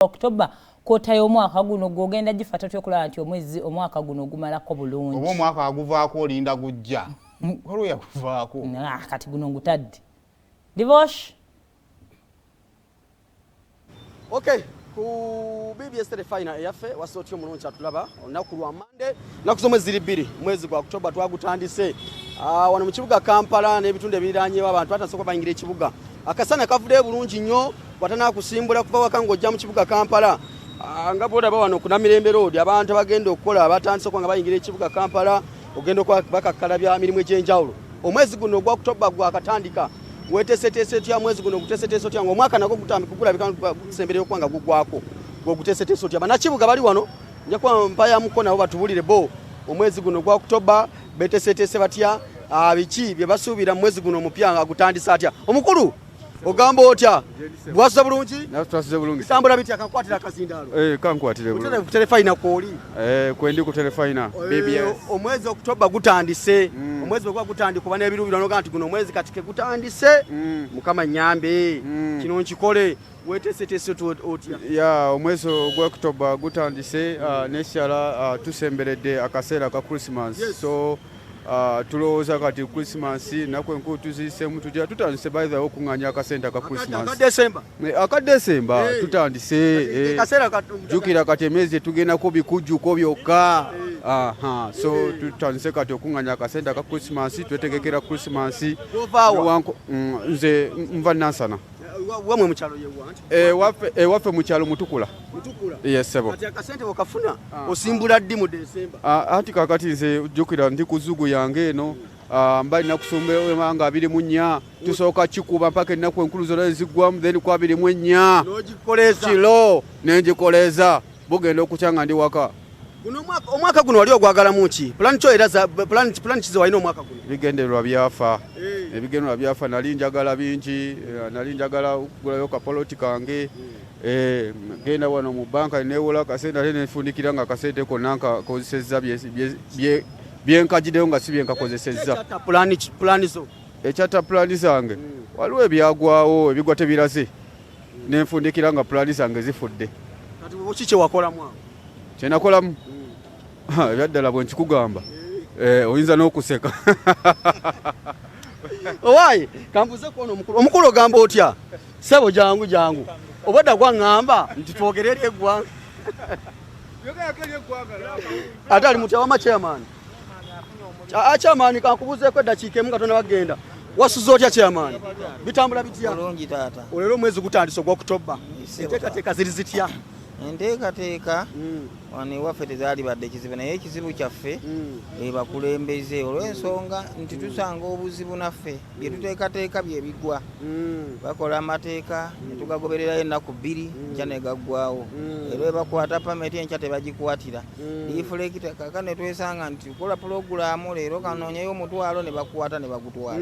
October quarter y'omwaka guno gw'ogenda gifata otya okulaba nti omwezi omwaka guno gumalako bulungi? Oba omwaka aguvaako olinda gujja, waliwo yaguvaako. Ah, kati guno ngutadde divosh. Okay, ku BBS Terefayina eyaffe wasa otya omulungi atulaba olunaku lwa Mande, ennaku z'omwezi ziri 2 mwezi gwa October twagutandise. Wano mu kibuga Kampala n'ebitundu ebiriranyewo abantu batandise okuba bayingira ekibuga. Akasana kavuddeyo bulungi nnyo, bw'atanakusimbula kuva waka ng'ojja mu kibuga Kampala. Nga bw'olaba wano ku Namirembe Road abantu abagenda okukola batandise okuba nga bayingira ekibuga Kampala, ogenda okuba bakakkalabya mirimu egy'enjawulo. Omwezi guno ogwa October gwakatandika, weeteeseteese otya mwezi guno? Oguteeseteese otya ng'omwaka nagwo gutandika gulabika gusemberera okuba nga guggwako? Gweoguteeseteese otya? Bannakibuga bali wano, nja kuba mpayamuko nabo batubulire bo omwezi guno ogwa October beeteeseteese batya, biki bye basuubira mu mwezi guno omupya nga gutandise atya. Omukulu, ogamba otya? Bwasuze bulungi? Twasuze bulungi. Bitambula bitya? Kankwatira akazindaalo. Eh, kankwatire bulungi. Terefayina kwoli. Eh, kwendi ku Terefayina BBS. Omwezi October gutandise. Omwezi bwe guba gutandika oba n'ebiruubirwa n'ogamba nti guno omwezi kati ke gutandise. Mukama nnyambe. Kino nkikole. Weeteeseteese otya? Ya, omwezi ogwa October gutandise, n'ekirala tusemberedde akaseera ka Christmas. So tulowooza kati Christmas ennaku enkulu tuziyiseemu tutya? Tutandise by the way okuŋŋaanya akasente aka Christmas. Aka December. Aka December tutandise. Kaseera Jjukira kati emyezi etugendako bikujjuko byokka. Aha, so tutandise kati okuŋŋaanya akasente aka Christmas, twetegekera Christmas. Ovaawa? Nze nva Nansana. Wamwe mu kyalo yewa nti? Ewaffe mu kyalo Mutukula. Mutukula. Yes, sebo. Kati akasente okafuna osimbula ddi mu December? Anti kakati nze jjukira ndi ku zugu yange eno. Mba nina kusumbula nga 24, tusooka kikuba mpaka ennaku enkulu zonna eziggwamu, then ku 24 n'ogikoleeza kilo nenjikoleeza, bugenda okukya nga ndi waka. Guno omwaka guno wali ogwagalamu ki? Plan kyo era plan ki ze walina omwaka guno? Ebigendererwa byafa. Ebigendererwa byafa. Nali njagala bingi, nali njagala okugulayo kapoloti kange. Genda wano mu banka neewola akasente ate nenfundikira nga akasente konna nkakozesezza byenkagiddeyo nga si byenkakozesezza. Ekyatta plan zo? Ekyatta pulaani zange, waliwo ebyagwawo, ebigwa tebiraze, nenfundikira nga pulaani zange zifudde. Kati ki kye wakolamu awo? Kyenakolamu, ebyaddala bwe nkikugamba oyinza n'okuseka. Owaaye, kambuze kuona omukulu. Omukulu, ogamba otya? Ssebo, jangu jangu. Obadda gwaŋŋamba nti twogere eri eggwanga. Ate ali mutya? Wama chairman. Chairman, kankubuzeeko eddakiika emu nga tonna bagenda. Wasuze otya chairman? Bitambula bitya? Bulungi taata. Olero omwezi gutandise ogwa October. Ssebo. Enteekateeka ziri zitya? Enteekateeka wano ewaffe tezaalibadde kizibu, naye ekizibu kyaffe bakulembeze, olw'ensonga nti tusanga obuzibu naffe bye tuteekateeka bye bigwa. Bakola amateeka ne tugagobererayo ennaku 2, nkya ne gaggwawo. Era bakwata pameti enkya tebagikwatira reflector. Kaka ne twesanga nti tukola pulogulaamu leero, kanoonyeyo 500 ne bakwata ne bagutwala.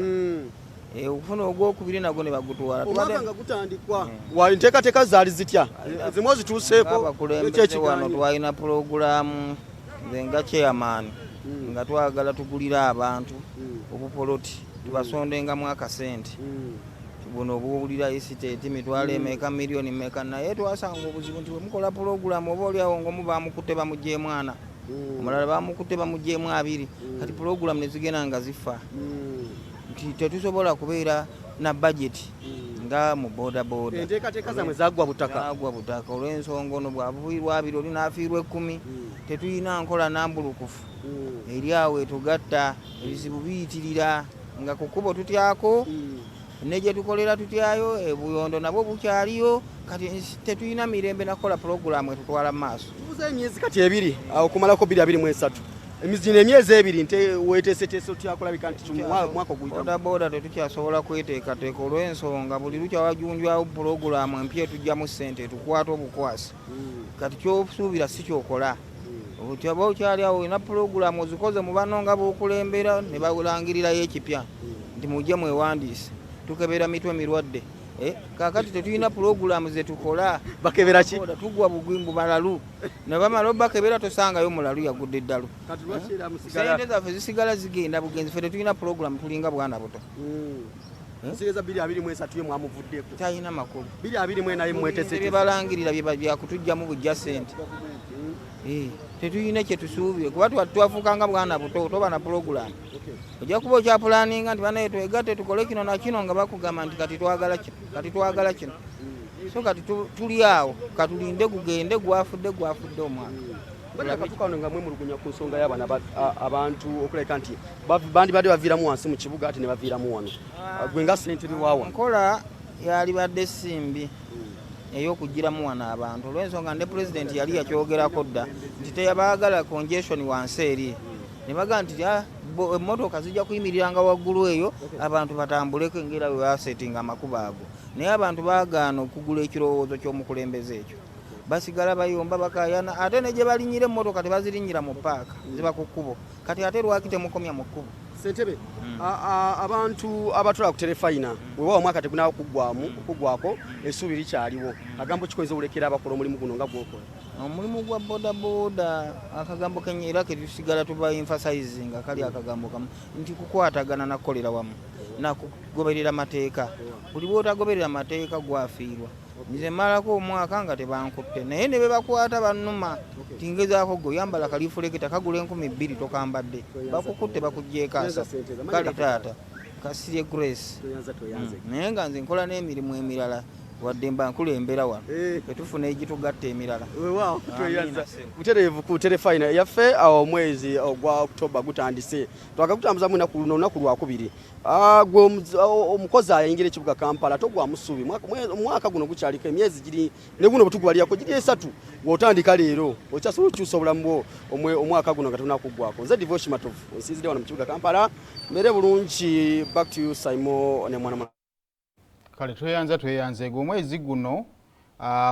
Okufuna ogwokubiri nagwo ne bagutwala. Omwaka nga gutandikwa wa enteekateeka zaali zitya? Zimu ozituuseeko? Abakulembeze wano twalina pulogulaamu, nze nga chairman, nga twagala tugulire abantu obupoloti, tubasondengamu akasente buno obuwulira estate, mitwalo emeka, miliyoni meka. Naye twasanga obuzibu nti bwemukola pulogulaamu, oba oliawo ngaomu bamukutte bamugyemu ana, omulala bamukutte bamugyemu abiri. Kati pulogulaamu nezigenda nga zifa nti tetusobola kubeera na bajeti nga mu bodaboda. Enteekateeka zammwe zaggwa butaka. Zagwa butaka olw'ensonga ono bwafiirwa abiri, oli n'afiirwa 10. Tetulina nkola nambulukufu eri awo etugatta. Ebizibu biyitirira nga ku kkubo tutyako, ne gye tukolera tutyayo, ebuyondo nabwo bukyaliyo. Kati tetulina mirembe nakukola pulogulaamu etutwala mu maaso. Tubuze emyezi kati ebiri okumalako 2023. Gino emyezi ebiri nte weeteeseteese otya kulabika nti mwaka oguyitamu? Bodaboda tetukyasobola kweteekateeka olw'ensonga buli lukya wajunjwawo pulogulaamu empya etugyamu ssente, etukwata obukwasi. Kati kyosuubira si kyokola. Oba okyali awo olina pulogulaamu ozikoze mu banno nga b'okulembera, ne balangirirayo ekipya nti mujje mwewandiise, tukebera mitwe mirwadde. Kaakati tetulina pulogulaamu zetukola. Bakebera ki? Boda tugwa bugwimbu balalu, ne bamala obakebera tosangayo mulalu yagudde eddalu. Kati lwaki era musigala? Sente zaffe zisigala zigenda bugenzi. Ffe tetulina pulogulaamu, tulinga bwana buto. Nsigeza 2023 ye mwamuvuddeko. Talina makulu. 2024 ye mwetese. Byebalangirira byakutugjamu bujja sente. Tetulina kyetusuubire kuba twafuukanga bwana buto, toba na pulogulaamu. Ojja kuba okyapulaninga nti banaye twegatte tukole kino na kino, nga bakugamba nti kati twagala kino, kati twagala kino. So kati tuli awo, katulinde gugende, gwafudde gwafudde omwaka. Katuka nga mwemulugunya ku nsonga y'abaana abantu okulabika nti bandibadde baviiramu wansi mu kibuga ate ne baviiramu wano. Gwe nga ssentebe waawa. Nkola yalibadde simbi ey'okugiramu wano abantu olw'ensonga ne pulezidenti yali yakyogerako dda nti teyabaagala congestion wansi eri, ne bagamba nti emmotoka zijja kuyimiriranga waggulu eyo abantu batambuleko engeri bwe basetinga amakubo ago. Naye abantu baagaana okugula ekirowoozo ky'omukulembeze ekyo, basigala bayomba bakayana, ate ne gye balinnyira emmotoka tebazirinnyira mu paaka, ziba ku kkubo. Kati ate lwaki temukomya mu kkubo? Ssentebe, abantu abatula ku terefayina weewaawo omwaka tegunaba kuggwako, essuubi likyaliwo. Akagambo kikoyinza olekera abakola omulimu guno nga gwokola? Omulimu gwa bodaboda akagambo kenye era ketusigala tuba emphasizing kali akagambo kamu nti kukwatagana nakukolera wamu nakugoberera mateeka. Buli bw'otagoberera mateeka gwafiirwa. Nze mmalako omwaka nga tebankutte, naye ne bebakwata bannuma tingezaako gwe oyambala kalifulekita kagula 2000 tokambadde, bakukutte bakuggyeeko asatu. Kale taata Kasirye Grace, naye nga nze nkola n'emirimu emirala wadde mba nkulembera wano tetufuna egitugatta emirala. Butereevu ku terefayina yaffe omwezi ogwa October gutandise, twakagutambuzamu lunaku lwakubiri. Gwe omukozi ayingira ekibuga Kampala togwamu ssuubi, omwaka guno gukyaliko emyezi giri ne guno bwetugubalirako giri 3, bw'otandika leero okyasobola okukyusa obulamu bwo omwaka guno nga tonakuggwako. Nze Divoshi Matovu nsinzidde wano mu kibuga Kampala, mbeere bulungi. Back to you Simon ne mwana. Kale tweyanzeege omwezi guno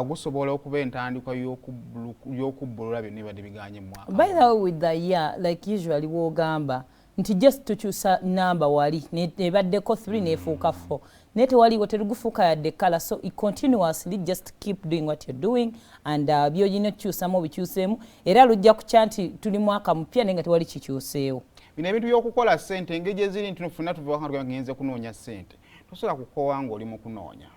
gusobola okuba entandikwa y'okubbulula byonna ebibadde biganye mu mwaka. By the way, with the year, like usually wogamba nti just tukyusa namba wali ebaddeko 3 neefuuka 4, naye tewaliwo terugufuuka yadde kkala. So continuously just keep doing what you're doing and byolina okukyusamu obikyuseemu, era lujja kukya nti tuli mwaka mupya naye nga tewali kikyuseewo. Bino ebintu by'okukola ssente engeri eziri nti ffenna tuva ngenze kunoonya ssente, tosobola kukoowa ng'oli mu kunoonya.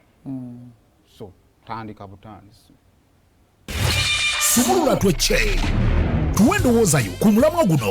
So tandika butandisi. Sumulula twecce tuwe endowooza yo ku mulamwa guno.